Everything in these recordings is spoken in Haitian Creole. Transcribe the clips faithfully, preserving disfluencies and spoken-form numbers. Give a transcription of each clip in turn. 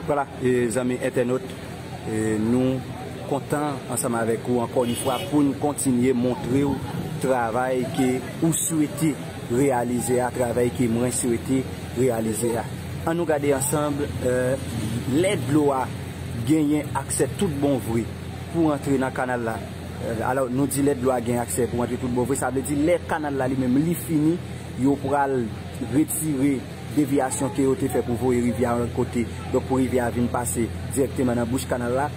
Vwala, e, zanmi entènot, e, nou kontan ansanm avèk ou ankò yon fwa pou n kontinye montre w travay ke ou swete reyalize a, travay ke mwen swete reyalize a. Ann nou gade ansanm, e, lè dlo a genyen aksè tout bon vre pou antre nan kanal la. E, alò, nou di lè dlo a gen aksè pou antre tout bon vre, sa vle di lè kanal la li menm li fini, yo pral retire devyasyon ke yo te fè pou voye rivyè a yon lòt kote, donk pou rivyè a vin pase dirèkteman nan bouch kanal la.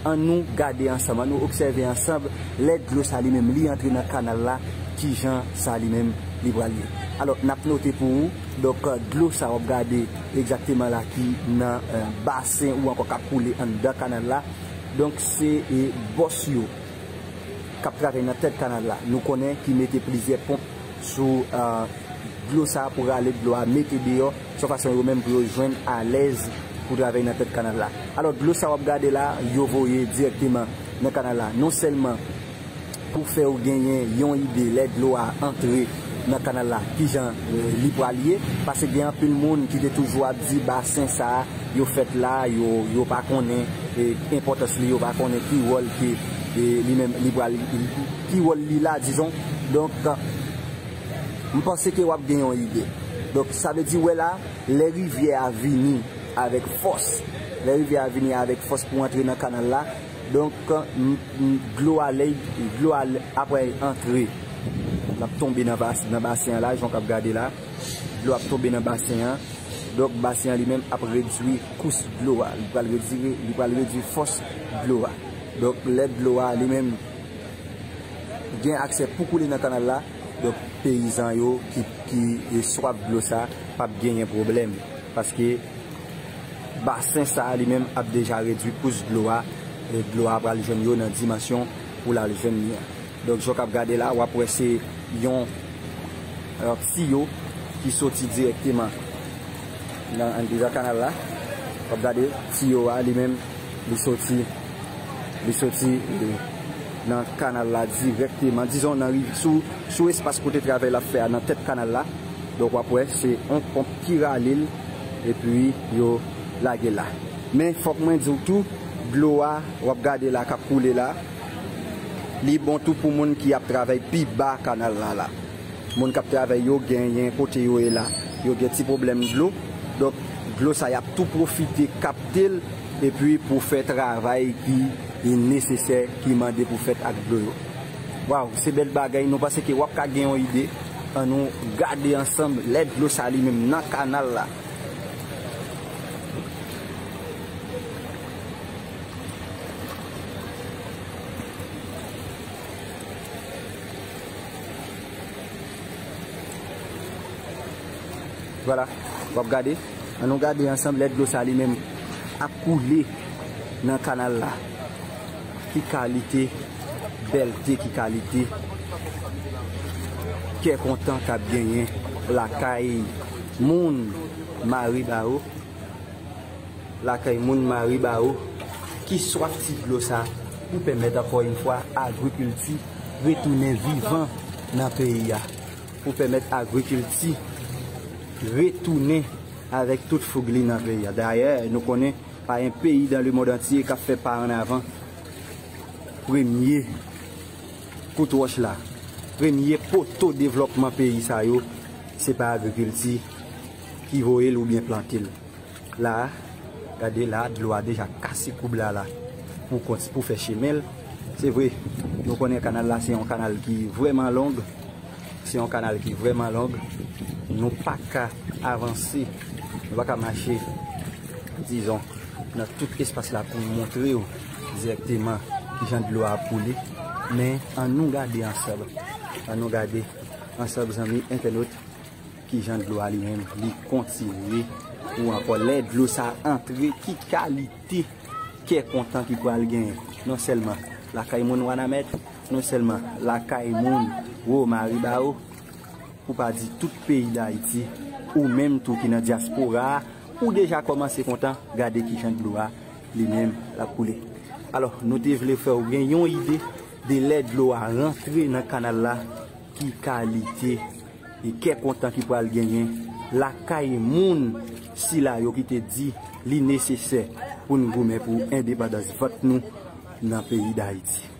Ann nou gade ansanm, ann nou obsève ansanm, lè dlo sa li menm li antre nan kanal la, kijan sa li menm li pral ye. Alò, n ap note pou ou, donk, dlo sa w ap gade egzakteman la ki nan, e, basen ou ankò k ap koule anndan kanal la, donk, se, e, bòs yo k ap travay nan tèt kanal la. Nou konnen ki mete plizyè ponp sou, e, dlo sa pou rale dlo a mete deyò, se yon fason yo menm pou yo jwenn alèz pou travay nan tèt kanal la. Alò, dlo sa w ap gade la, yo voye dirèkteman nan kanal la. Non sèlman pou fè w genyen yon ide lè dlo a antre nan kanal la, kijan, e, li pral ye, paske gen anpil moun ki te toujou ap di basen sa a, yo fèt la, yo, yo pa konnen, e, enpòtans li, yo pa konnen ki wòl ke, e, li menm, li pral, ki wòl li la, dizon. Donk, m panse ke w ap gen yon ide. Donk, sa vle di, wè la, lè rivyè a vini avèk fòs, lè rivyè a vini avèk fòs pou antre nan kanal la, donk, m, m, dlo a, lè, dlo a, apre antre, l ap tonbe nan bas-, nan basen an la, jan w k ap gade la. Dlo ap tonbe nan basen an. Donk, basen an li menm ap redui kous dlo a. Li pral redui, li pral redui fòs dlo a. Donk, lè dlo a li menm gen aksè pou koule nan kanal la, donk, peyizan yo ki, ki, e, swaf dlo sa p ap genyen pwoblèm. Paske basen sa a li menm ap deja redui kous dlo a, e dlo a pral jwenn yo nan dimansyon pou l al jwenn li an. Donk, jan w k ap gade la, w ap wè se yon, e, tiyo ki soti dirèkteman nan anndan kanal la. W ap gade tiyo a li menm, li soti, li soti, e, nan kanal la dirèkteman. Dizon, nan riv-, sou, sou espas kote travay l ap fè a, nan tèt kanal la. Donk, w ap wè, se yon ponp ki rale l, epi yo lage l la. Men, fòk mwen di w tou, dlo a, w ap gade la, k ap koule la, li bon tou pou moun ki ap travay pi ba kanal la, la. Moun k ap travay yo genyen kote yo ye la, yo gen ti pwoblèm dlo. Donk, dlo sa, y ap tou pwofite kapte l, epi pou fè travay ki, ki nesesè, ki mande pou fèt ak dlo yo. Waw, se bèl bagay. Nou panse ke w ap ka gen yon ide. Ann nou gade ansanm lè dlo sa li menm nan kanal la. Vwala, w ap gade. Ann nou gade ansanm lè dlo sa li menm ap koule nan kanal la. Ki kalite bèlte, ki kalite kè kontan k ap genyen lakay moun Maribawo, lakay moun Maribawo ki swaf ti dlo sa pou pèmèt ankò yon fwa agrikilti retounen vivan nan peyi a, pou pèmèt agrikilti retounen avèk tout foug li nan peyi a. Dayè, nou konnen pa gen peyi dans le monde entier k ap fè pa an avan. Premye kout wòch la, premye poto devlòpman peyi sa yo, se pa agrikilti ki voye l oubyen plante l. La, gade la, dlo a deja kase koub la la pou kont, pou fè chemen l. Se vre, nou konnen kanal la se yon kanal ki vrèman long. Se yon kanal ki vrèman long. Nou pa ka avanse, nou pa ka mache, dizon, nan tout espas la pou montre w dirèkteman kijan dlo a ap koule. Men, ann nou gade ansanm. Ann nou gade ansanm, zanmi entènot, kijan dlo a li menm, li kontinye pou ankò. Lè dlo sa antre, ki kalite kè kontan ki pral genyen, non sèlman lakay moun Wanament, non sèlman lakay moun Wo Maribawo, pou pa di tout peyi Dayiti, ou menm tou ki nan dyaspora a, ou deja kòmanse kontan, gade kijan dlo a li menm l ap koule. Alò, nou te vle fè w gen yon ide de lè dlo a rantre nan kanal la, ki kalite e kè kontan ki pral genyen lakay moun sila yo ki te di li nesesè pou n goumen pou endepandans vant nou nan peyi Dayiti.